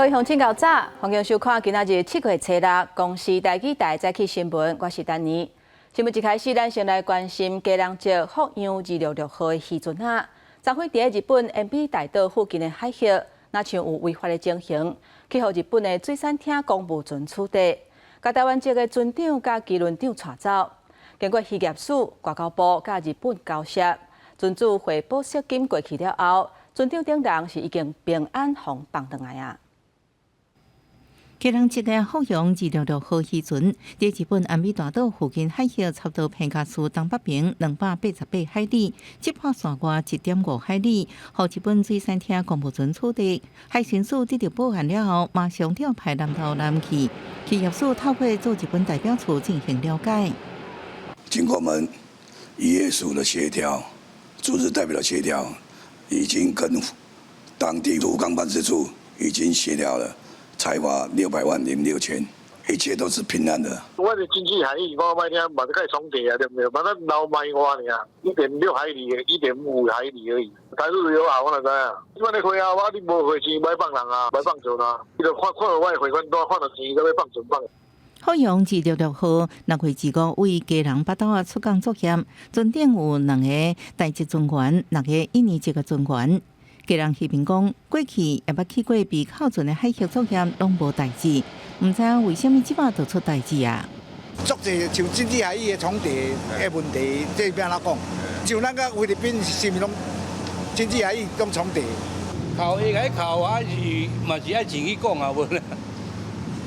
各位鄉親較早，歡迎收看今仔日7月初六公視台語台早起新聞，我是丹妮。新聞一開始，咱先來關心基隆籍福陽266號的漁船仔，昨昏佇日本奄美大島附近的海域，若像有違法的情形，去予日本的水產廳公務船取締，共台灣籍的船長佮機輪長帶走。經過漁業署、外交部佮日本交涉，船主匯保釋金過去了後，船長等人是已經平安予放轉來啊。基隆籍的福陽266號漁船，佇日本奄美大島附近海域，差不多彭佳嶼東北邊288海里，擊破線外1.5海里，予日本水產廳公務船取締。海巡署得到報案了後，馬上調派南投艦去，漁業署透過駐日本代表處進行了解。經過我們漁業署的協調，駐日代表的協調，已經跟當地福岡辦事處已經協調了。裁罰600萬零6千，一切都是平安的。我的經濟海域，我賣聽嘛是較創地啊，對不對？反正撈賣我爾，1.6海里，1.5海里而已。台日友好，我哪知影？這擺的貨啊，我你無匯錢，欲放人啊，欲放船啊，伊就看看著我的匯款單，看著錢，才欲放船放。福陽266號6月25為基隆北斗仔出港作業，船頂有兩個台籍船員，六個印尼籍的船員。基隆漁民講，過去也捌去過被扣船的海域作業，攏無代誌，毋知影為啥物這擺就出代誌啊？足濟像經濟海域的創地的問題，這欲按怎講？像咱佮菲律賓是毋是攏經濟海域攏創地？扣會共扣啊，是嘛是愛錢去講啊，無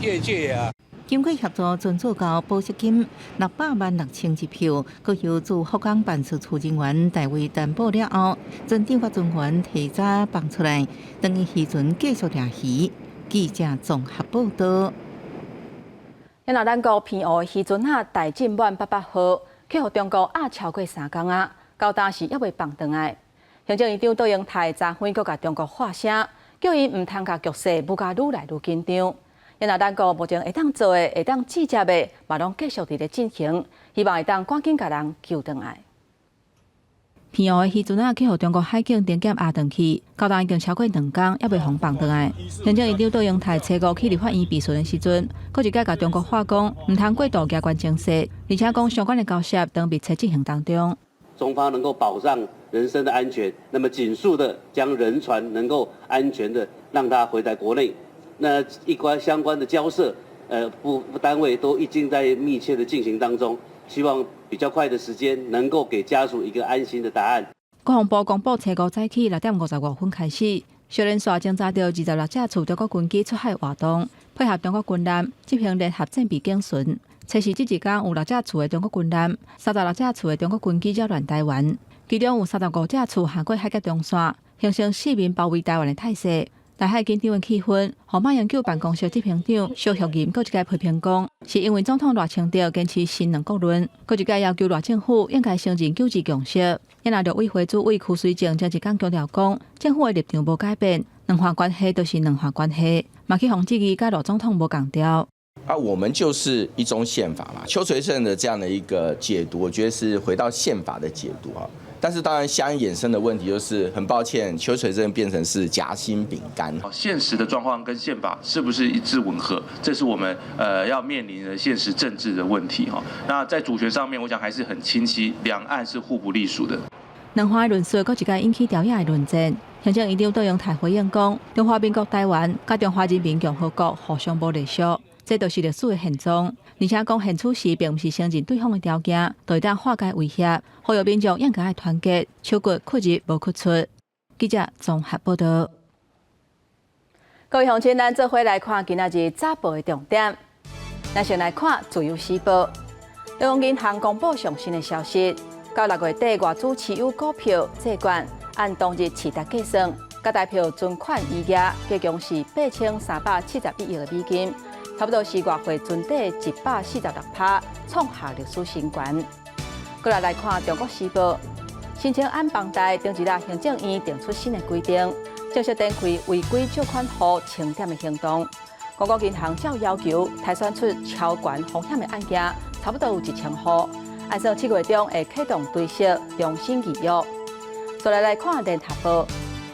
業界啊。經過協助，船主交保釋金600萬6千日票，閣由駐福岡辦事處人員代為擔保了後，船長佮船員提早放出來，等於漁船繼續掠魚。記者綜合報道。那咱國澎湖的漁船仔大進滿800號，去予中國壓超過3工啊，到今是猶未放轉來。行政院長卓榮泰昨昏閣共中國喊聲，叫伊毋通共局勢舞共愈來愈緊張。那咱國目前會當做的、會當接的，嘛攏繼續佇咧進行，希望會當趕緊共人救轉來。澎湖的漁船仔去予中國海警臨檢押轉去，到今已經超過2工，猶未予放轉來。行政院長卓榮泰初五去立法院備詢的時陣，閣一擺共中國喊講，毋通過度加懸情勢，而且講相關的交涉當密切進行當中。中方能夠保障人身的安全，那麼盡速的將人船能夠安全的讓他回來國內。那一關相關的交涉，部單位都已經在密切的進行當中，希望比較快的時間能夠給家屬一個安心的答案。國防部公布，初五早起6點55分開始，小連續偵查著26架次中國軍機出海活動，配合中國軍艦執行聯合戰備警巡。測試這一工有6架次的中國軍艦，36架次的中國軍機擾亂台灣，其中有35架次橫過海峽中線，形成四面包圍台灣的態勢。台海緊張的氣氛，予馬英九辦公室執行長蕭旭仁閣一擺批評講，是因為總統賴清德堅持新兩國論，閣一擺要求賴政府應該承認九二共識。也若陸委會主委柯水正前一工強調講，政府的立場無改變，兩岸關係就是兩岸關係，嘛去予質疑佮賴總統無仝調。啊，我們就是一中憲法嘛。邱垂正的這樣的一個解讀，我覺得是回到憲法的解讀啊。但是當然，相應衍生的問題就是，很抱歉，邱垂正變成是夾心餅乾。現實的狀況跟憲法是不是一致吻合？這是我們要面臨的現實政治的問題哈。那在主權上面，我想還是很清晰，兩岸是互不隸屬的。兩岸的論述，閣一擺引起朝野的論戰。行政院長卓榮泰回應講，中華民國台灣佮中華人民共和國互相無隸屬，這就是歷史的現狀。而且講現此時並毋是承認對方的條件，就會當化解威脅，呼籲民眾應該愛團結，手骨屈入無屈出。記者綜合報道。各位鄉親，咱做伙來看今仔日早報的重點。咱先來看《自由時報》，中央銀行公布上新的消息，到6月底外資持有股票、債券按當日市值計算，佮台票存款餘額，計共是8371億的美金。差不多是外匯存底146%，創下歷史新高。過來來看《中國時報》，申請按房貸，頂一日行政院定出新的規定，正式展開違規借款戶清點的行動。公股銀行照要求篩選出超懸風險的案件，差不多有1000戶。按算7月中會啟動追息重新議約。再來來看《聯合報》，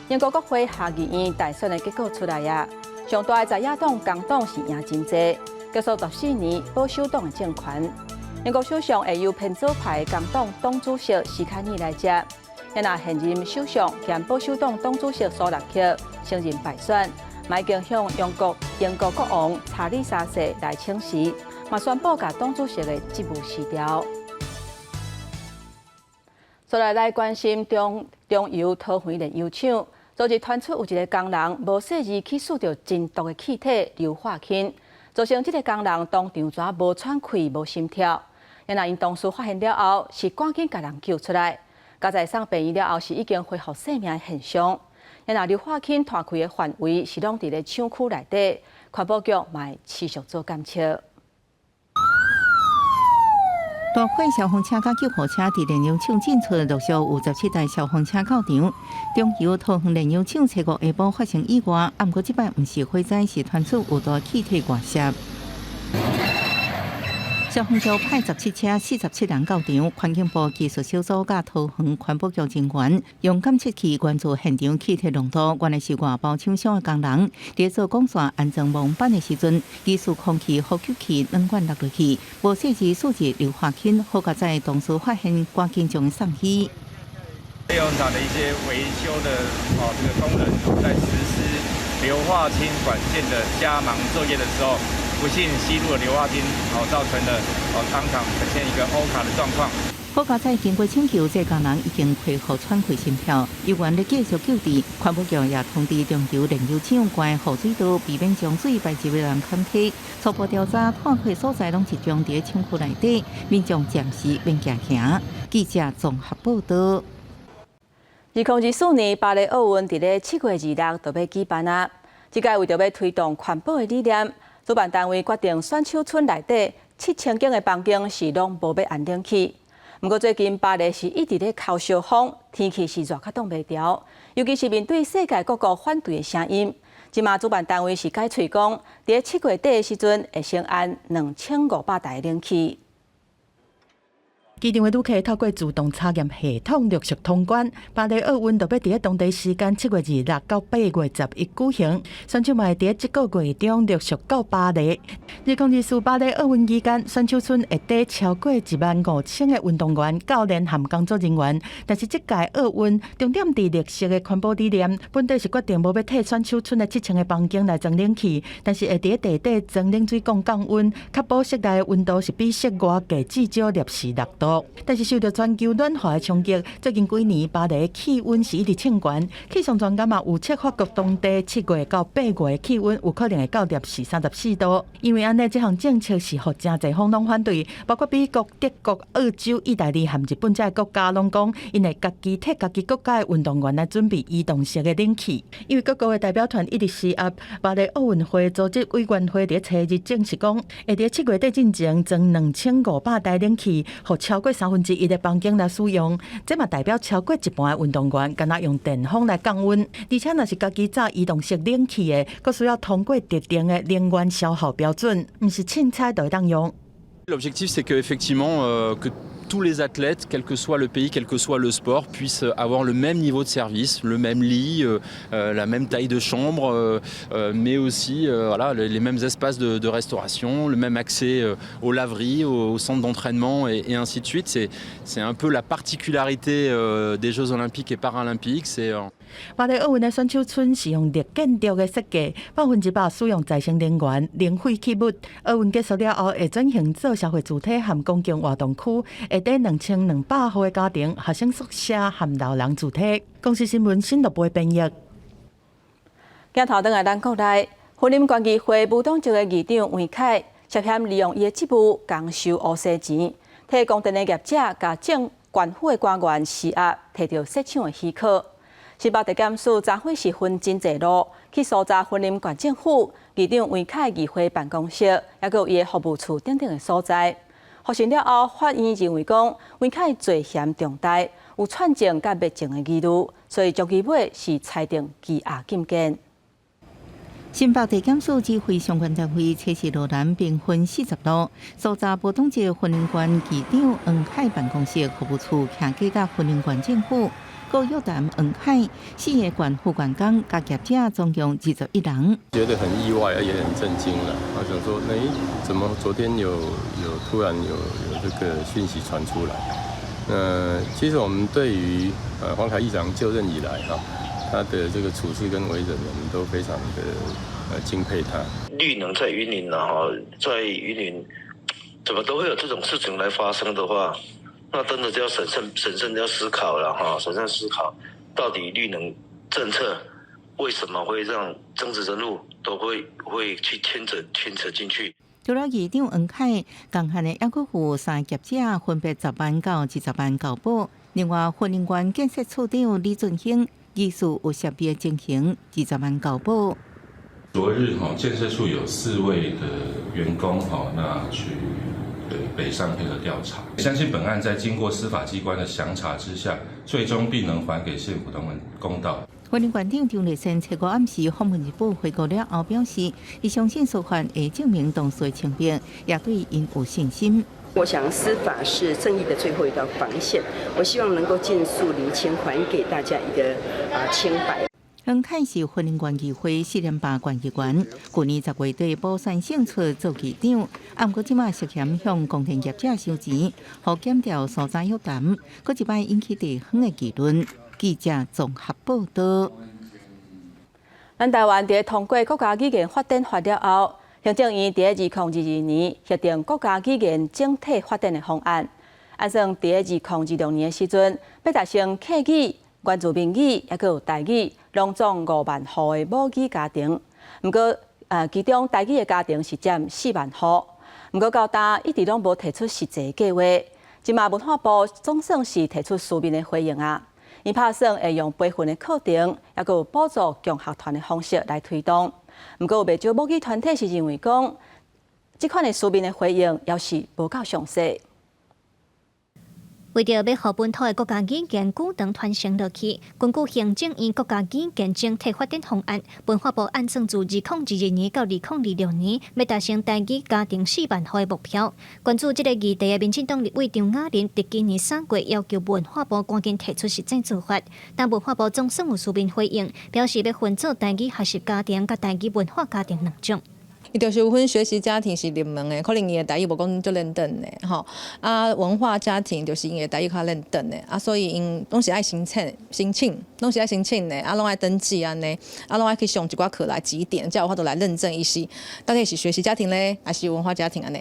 英國國會下議院大選的結果出來啊，上大的在野黨工黨是贏真濟，結束14年保守黨的政權。英國首相會由偏左派工黨黨主席史卡爾來接。若現任首相兼保守黨黨主席蘇納克承認敗選，嘛已經向英國國王查理三世來請辭，嘛宣布共黨主席的職務辭掉。再來來關心中中油桃園煉油廠，昨日傳出有一个工人無細膩去嗅著真毒的氣體硫化氫，造成這个工人當場怎無喘氣、無心跳。然後𪜶同事發現了後，是趕緊共人救出來。佳哉送病院了後，是已經恢復生命的現象。然後硫化氫傳開的範圍是攏佇咧廠區內底，環保局嘛會持續做監測。大火消防車佮救護車佇煉油廠進出，陸續有17台消防車到場。中油桃園煉油廠初五下晡發生意外，毋過這擺毋是火災，是傳出有毒氣體外洩。消防局派17車47人到場，環境部技術小組佮桃園環保局人員用監測器關注現場氣體濃度，原來是外包廠商的工人，佇做管線安裝模板的時陣，疑似空氣呼吸器軟管落落去，無細膩吸入硫化氫，好佳哉同事發現，趕緊將伊送醫。煉油廠的一些維修的哦，這個工人在實施硫化氫管線的加盲作業的時候，不幸吸入了硫化氫，哦，造成了哦當場呈現一個歐卡的狀況。好佳哉經過搶救，這工人已經恢復喘氣心跳，醫院咧繼續救治。環保局也通知中油煉油廠關雨水道，避免將水排入南崁溪。初步調查，破壞所在攏集中佇廠區內底，民眾暫時免驚嚇。記者綜合報道。2024年巴黎奧運佇咧7月26就欲舉辦啊！這屆為著欲推動環保的理念，主辦單位決定選手村內底7000間的房間是攏無欲按冷氣。毋過最近巴黎是一直咧吹燒風，天氣是熱甲擋袂牢，尤其是面對世界各國反對的聲音。這馬主辦單位是改喙講，佇7月底的時陣會先按2500台冷氣。機場的旅客透過自動查驗系統陸續通關。巴黎奧運就欲佇咧當地時間7月26到8月11舉行，選手嘛會佇咧這個月中陸續到巴黎。2024巴黎奧運期間，選手村會佇超過1萬5千個運動員、教練和工作人員。但是這屆奧運重點佇綠色的環保理念，本底是決定無欲替選手村的7000個房間來裝冷氣，但是會佇咧地底裝冷水管降溫，確保室內的溫度是比室外低至少攝氏6度。但是受著全球暖化的衝擊，最近幾年巴黎氣溫是一直衝懸。氣象專家嘛預測法國當地7月到8月的氣溫有可能會到攝氏34度。因為按呢，這項政策是予誠濟方攏反對，包括美國、德國、澳洲、意大利和日本這个國家攏講，𪜶會家己替家己國家的運動員來準備移動式的冷氣。因為各國的代表團一直施壓，巴黎奧運會組織委員會佇初日證實講，會佇7月底進前裝2500台冷氣，予超過三分之一的房間來使用，這嘛代表超過一半的運動員干焦用電風來降溫，而且若是家己紮移動式冷氣的，閣需要通過特定的能源消耗標準，毋是凊彩就會當用。 L'objectif, c'est que effectivement que tous les athlètes, quel que soit le pays, quel que soit le sport, puissent avoir le même niveau de service, le même lit, la même taille de chambre, mais aussi, voilà, les mêmes espaces de restauration, le même accès aux laveries, au centre d'entraînement et ainsi de suite. C'est un peu la particularité des Jeux olympiques et paralympiques. C'est 巴黎奧運的選手村是用綠建築的設計，100%使用再生能源、零廢棄物。奧運結束了後，會轉型做社會住宅和公共活動區，會佇2200戶的家庭、學生宿舍和老人住宅。公視新聞新樂部編譯。鏡頭轉來咱國內，雲林縣議會無黨籍的議長黃凱涉嫌利用伊的職務共收烏紗錢，替供電的業者共政縣府的官員施壓，提著設廠的許可。新北地檢署昨昏時分真濟路去搜查雲林縣政府議長黃凱議會辦公室，抑閣有伊的服務處等等的所在。複審了後，法院認為講黃凱罪嫌重大，有串證佮滅證的疑慮，所以將其尾是裁定羈押禁見。新北地檢署指揮相關單位測試羅南平分40路，搜查無黨籍雲林縣議長黃凱辦公室服務處，徛架佮雲林縣政府。閣約談黃凱四个縣副縣長佮業者總共21人。覺得很意外，也很震驚了。我想說，哎，怎麼昨天有突然有這個訊息傳出來？那其實我們對於黃凱議長就任以來哈，他的這個處事跟為人，我們都非常的敬佩他。綠能在雲林啊，在雲林，怎麼都會有這種事情來發生的話，那真的就要審慎、審慎要思考了哈，審慎思考到底綠能政策為什麼會讓政治人物都會去牽扯進去。除了議長黃凱，仝款的猶閣有三個業者分別10萬到20萬交保。另外，雲林縣建設處長李俊興疑似有涉獵情形，20萬交保。昨日哈，建設處有四位的員工哈，那去北上配合調查。相信本案在經過司法機關的詳查之下，最終必能還給縣府同仁公道。雲林縣長張麗善七號暗時訪問日本回國了後表示，伊相信司法會證明當事清白，也對𪜶有信心。我想司法是正義的最後一道防線，我希望能夠盡速釐清，還給大家一個清白。黃凱是雲林縣議會四連霸縣議員，去年10月底補選勝出做議長，毋過這馬涉嫌向工程業者收錢，予檢調訴查約談，閣一擺引起地方的議論。記者綜合報道。咱台灣佇通過國家語言發展法了後，行政院佇2022年核定國家語言整體發展的方案，按算佇2026年的時陣，欲達成客語、原住民語，猶閣有台語，攏總5萬戶的母語家庭。毋過，其中台語的家庭是佔4萬戶。毋過到今一直攏無提出實際計劃。這馬文化部總算是提出書面的回應啊！𪜶拍算會用培訓的課程，猶閣有補助共學團的方式來推動。毋過有袂少母語團體是認為講，這款的書面的回應猶是無夠詳細。為著欲予本土的國家語言久長傳承落去，根據行政院國家語言整體發展方案，文化部按算自2022年到2026年，欲達成台語家庭4萬戶的目標。關注這个議題的民進黨立委張雅琳，佇今年3月要求文化部趕緊提出實際做法，但文化部總算有書面回應，表示欲分做台語學習家庭佮台語文化家庭兩種。伊就是有分學習家庭是入門的，可能伊的台語無講足輪轉的吼。啊，文化家庭就是𪜶的台語較輪轉的，啊，所以𪜶攏是愛申請，申請攏是愛申請的，啊，攏愛登記按呢，啊，攏愛去上一寡課來幾點，才有法度來認證伊是到底是學習家庭咧，還是文化家庭按呢。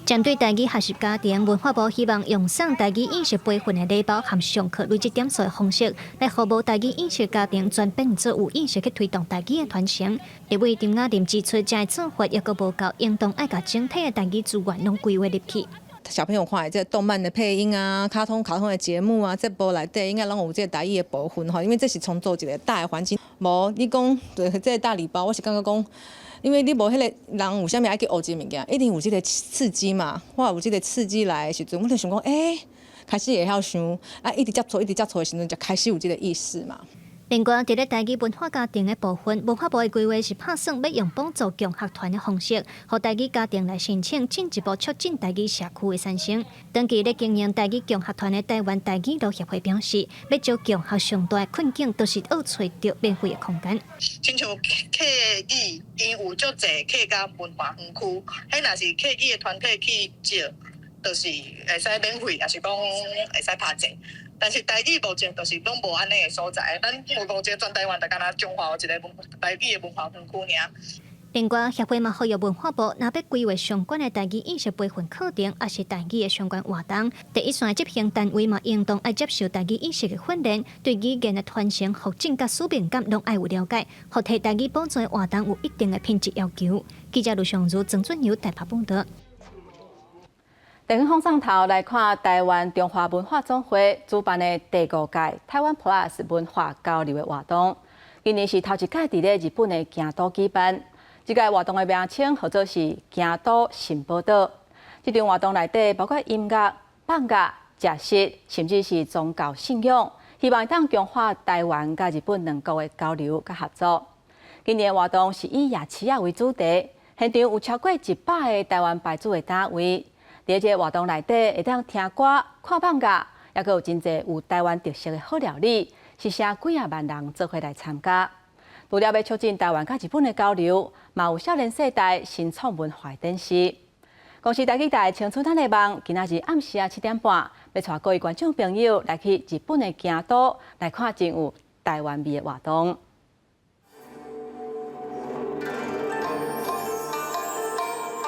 針對台語學習家庭，文化部希望用送台語意識培訓的禮包和上課累積點數的方式，來予無台語意識家庭轉變做有意識去推動台語的傳承。立委張雅琳指出，這个做法猶閣無夠，應當愛共整體的台語資源攏規劃入去。小朋友看的這個動漫的配音啊，卡通的節目啊，節目內底應該攏有這個台語的部分吼，因為這是創造一個大的環境。無你講這個大禮包，我是感覺講。因為你無彼個人有啥物愛去學這個物件，一定有這个刺激嘛。我有這个刺激來的時陣，我就想講，欸，開始會曉想，啊，一直接觸，一直接觸的時陣，就開始有這个意識嘛。另外，佇咧台語文化家庭的部分，文化部的規劃是拍算欲用補助共學團的方式，予台語家庭來申請，進一步促進台語社區的產生。長期咧經營台語共學團的台灣台語路協會表示，欲將共學上大的困境，就是愛揣著免費的空間。親像客語，𪜶有足濟客家文化園區，彼若是客語的團體去借，就是會使免費，抑是講會使拍折。但是台語目前就是攏無按呢个所在，咱目前全台灣就干焦彰化有一个台語的文化園區爾。另外，協會嘛呼籲文化部，若欲規劃相關的台語意識培訓課程，抑是台語的相關活動，第一線執行單位嘛，應當愛接受台語意識的訓練，對語言的傳承、發展佮使命感攏愛有了解，予提台語補助的活動有一定的品質要求。記者盧尚如、曾俊友台北報道。地方放送頭來看，台灣中華文化總會主辦的第五屆台灣 Plus 文化交流的活動，今年是頭一屆佇咧日本的京都舉辦。這個活動的名稱號做是京都新寶島。這場活動內底包括音樂、放樂、食食，甚至是宗教信仰，希望會當強化台灣佮日本兩國的交流佮合作。今年活動是以夜市仔為主題，現場有超過100個台灣牌子的攤位。佇這個活動內底，會當聽歌、看放樂，猶閣有真濟有台灣特色的好料理，是寫幾仔萬人做伙來參加。除了欲促進台灣佮日本的交流，嘛有少年世代新創文化的展示。公視台語台青春咱的夢，今仔日暗時仔7點半，欲帶各位觀眾朋友來去日本的京都來看真有台灣味的活動。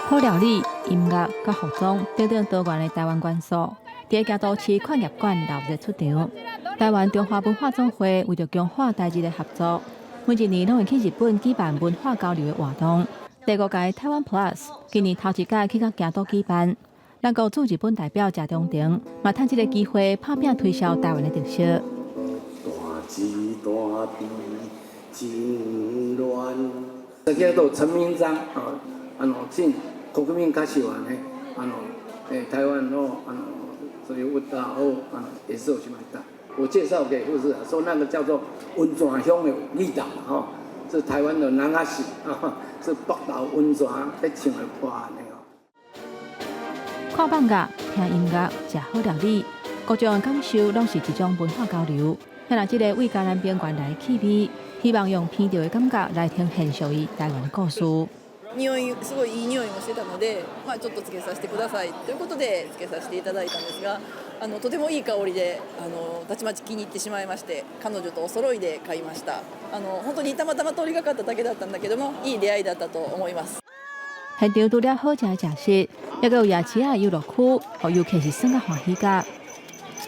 好料理、音樂佮服裝等等多元的台灣元素，佇京都市勸業館鬧熱出場。台灣中華文化總會為著強化台日的合作，每一年攏會去日本舉辦文化交流的活動。第五屆台灣 Plus 今年頭一屆去到京都舉辦，咱國駐日本代表謝長廷嘛趁這个機會拍拚推銷台灣的特色。先ほど陳明章啊，あの進國民歌手はね、あの台灣のあのそういう歌をあの演奏しました。我介紹給護士說，那個叫做溫泉鄉的味道吼，是台灣的那歌啊，是北投溫泉在唱的歌呢。看放樂、聽音樂、食好料理，各種的感受攏是一種文化交流。像這个為嘉南平原來的氣味，希望用聞著的感覺來呈現屬於台灣的故事。匂いすごいいい匂いもしてたので、まあちょっとつけさせてくださいということでつけさせていただいたんですが、あのとてもいい香りで、あのたちまち気に入ってしまいまして、彼女とお揃いで買いました。あの本当にたまたま通りがかっただけだったんだけども、いい出会いだったと思います。現場除了好食的食食，猶閣有夜市仔遊樂區，予遊客是耍甲歡喜甲。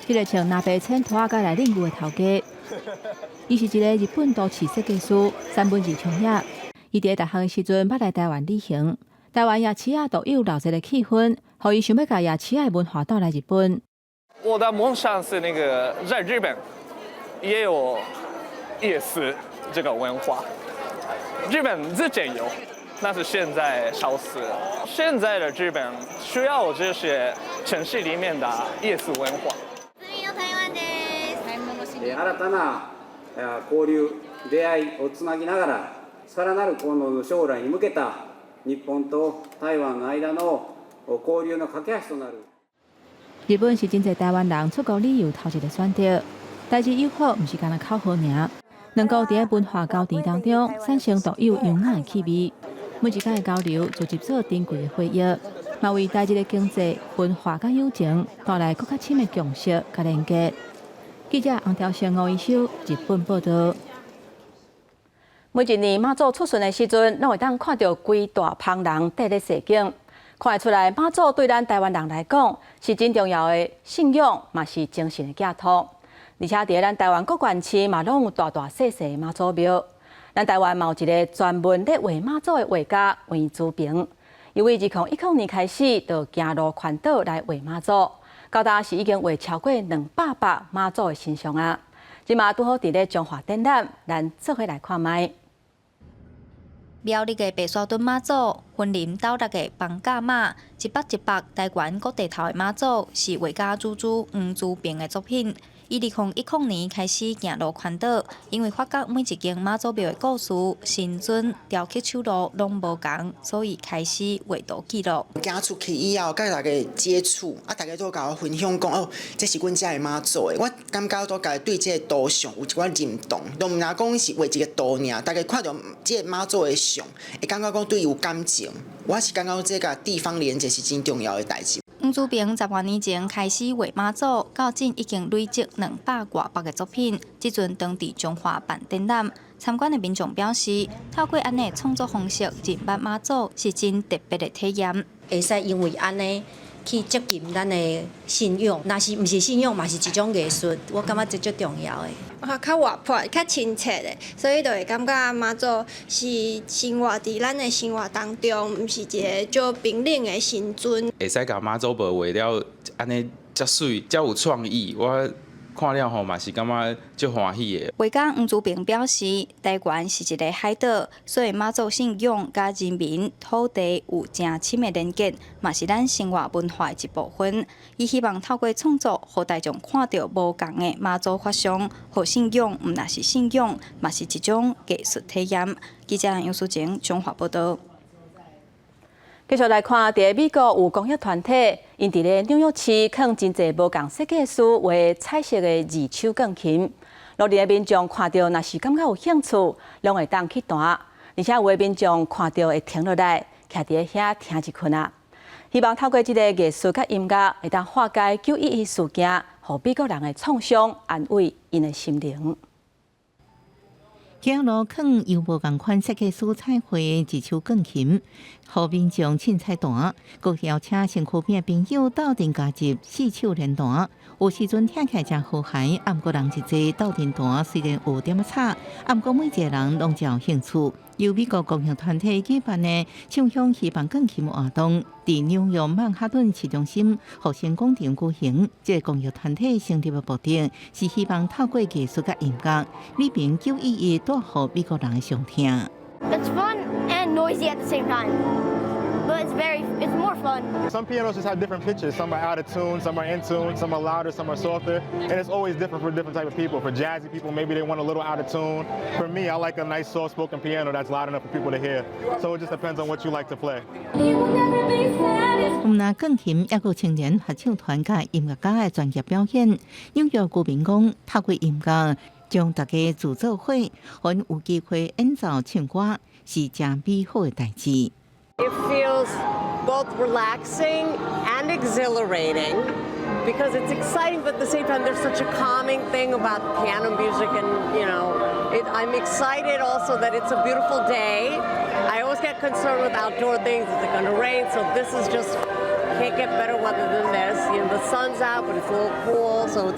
這个穿藍白千拖仔來練舞的頭家，伊是一个日本都市設計師山本二松也。伊佇大漢的時陣捌來台灣旅行，台灣夜市仔獨有鬧熱的氣氛，予伊想欲共夜市仔的文化帶來日本。我的夢想是那個在日本也有夜市這個文化，日本之前有，但是現在消失了。現在的日本需要這些城市裡面的夜市文化。新たな交流、出會いをつなぎながら、さらなる今後の將來に向けた日本と台灣の間の交流の架け橋となる。日本是真濟台灣人出國旅遊頭一个選擇，台日友好毋是干焦口號爾，兩國佇文化交織當中產生獨有優雅的氣味。每一擺的交流，就集做珍貴的回憶，嘛為台日的經濟、文化佮友情帶來閣較深的共識佮連結。記者洪朝生、吳一修日本報導。每一年媽祖出巡的時陣，攏會當看著規大蜂人綴咧踅境，看會出來媽祖對咱台灣人來講是真重要的信仰，嘛是精神的寄託。而且佇咱台灣各縣市嘛，攏有大大細細的媽祖廟。咱台灣嘛有一个專門咧畫媽祖的畫家黃祖平，伊為2010年開始就行路環島來畫媽祖，到今是已經畫超過200幅媽祖的神像啊！這馬拄好佇咧彰化展覽，咱做伙來看覓。苗栗的白沙屯媽祖，雲林斗六的艋舺媽，一幅一幅台灣各地頭的媽祖，是畫家祖祖黃祖平的作品。伊2010年開始行路環島，因為發覺每一間媽祖廟的故事、神尊、雕刻手路攏無仝，所以開始畫圖記錄。行出去以後，佮大家接觸，啊，大家都共我分享講，哦，這是阮遮的媽祖的。我感覺都家對這个圖像有一寡認同，都毋若講是畫一个圖爾，大家看著這个媽祖的像，會感覺講對伊有感情。我是感覺這个地方連結是真重要的代誌。黃祖平十外年前開始畫媽祖，到今已經累積200外幅的作品。這陣當佇彰化辦展覽，參觀的民眾表示，透過按呢創作方式認捌媽祖是真特別的體驗。會使因為按呢去接近咱的信仰，若是毋是信仰，嘛是一種藝術，我感覺這足重要的。啊，較活潑、較親切的，所以就會感覺媽祖是生活佇咱的生活當中，毋是一个足冰冷的神尊。會使共媽祖婆畫了按呢遮媠、遮有創意，我看了吼嘛是感覺足歡喜的。畫家黃祖平表示，台灣是一个海島，所以媽祖信仰佮人民、土地有誠深的連結，嘛是咱生活文化的一部分。伊希望透過創作，予大眾看著無仝的媽祖法相，予信仰毋若是信仰，嘛是一種藝術體驗。記者楊淑晴彰化報導。繼續來看，佇美國有公益團體，𪜶佇咧紐約市囥真濟無仝設計師畫彩色的二手鋼琴，路人的民眾看著，若是感覺有興趣，攏會當去彈。而且有的民眾看著會停落來，徛佇遐聽一陣仔。希望透過這個藝術佮音樂，會當化解911事件，予美國人的創傷，安慰𪜶的心靈。街路囥由無仝款設計師彩繪一手鋼琴，予民眾凊彩彈，閣邀請身軀邊的朋友鬥陣加入四手連彈。有時陣聽起來誠和諧，啊，毋過人一濟鬥陣彈，雖然有點仔吵，啊，毋過每一個人攏誠有興趣。由美國公益團體舉辦的唱響希望鋼琴活動，佇紐約曼哈頓市中心復興廣場舉行。這個公益團體成立的目的是希望透過藝術佮音樂，弭平911帶予美國人的傷痛。 It's fun and noisy at the same time, but it's more fun. Some pianos just have different pitches. Some are out of tune, some are in tune, some are louder, some are softer, and it's always different for different type of people. For jazzy people, maybe they want a little out of tune. For me, I like a nice soft-spoken piano that's loud enough for people to hear. So it just depends on what you like to play. 毋但鋼琴，抑閣青年合唱團佮音樂家的專業表演。紐約居民講，透過音樂將大家聚做伙，予𪜶有機會演奏唱歌，是誠美好的代誌。 It feels both relaxing and exhilarating because it's exciting, but at the same time, there's such a calming thing about piano music, and I'm excited also that it's a beautiful day. I always get concerned with outdoor things. Is it going to rain? So this is just can't get better weather than this. The sun's out, but it's a little cool, so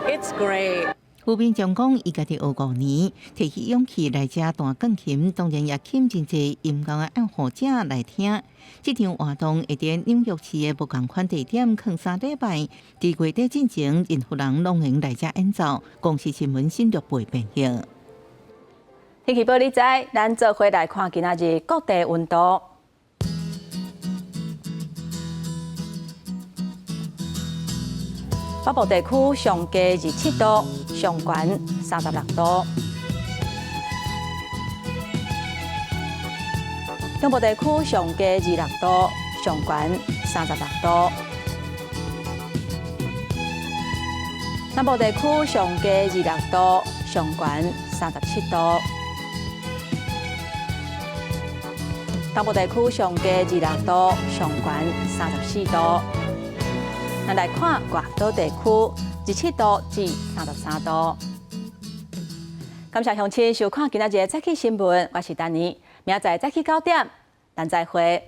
it's great. 有民眾講，伊家己學五年，提起勇氣來遮彈鋼琴，當然也吸引真濟音樂的愛好者來聽。這場活動會佇紐約市的無仝款地點囥三禮拜，佇月底進前，任何人攏會來遮演奏。公視新聞新竹編譯。天氣報你知，咱做伙來看今仔日各地溫度。北部地區上低27度，上懸36度。中部地區上低26度，上懸36度。南部地區上低26度，上懸37度。東部地區上低26度，上懸34度。咱來看外島地區，27度至33度。感謝鄉親收看今仔日的早起新聞，我是丹妮，明仔載早起9點，咱再會。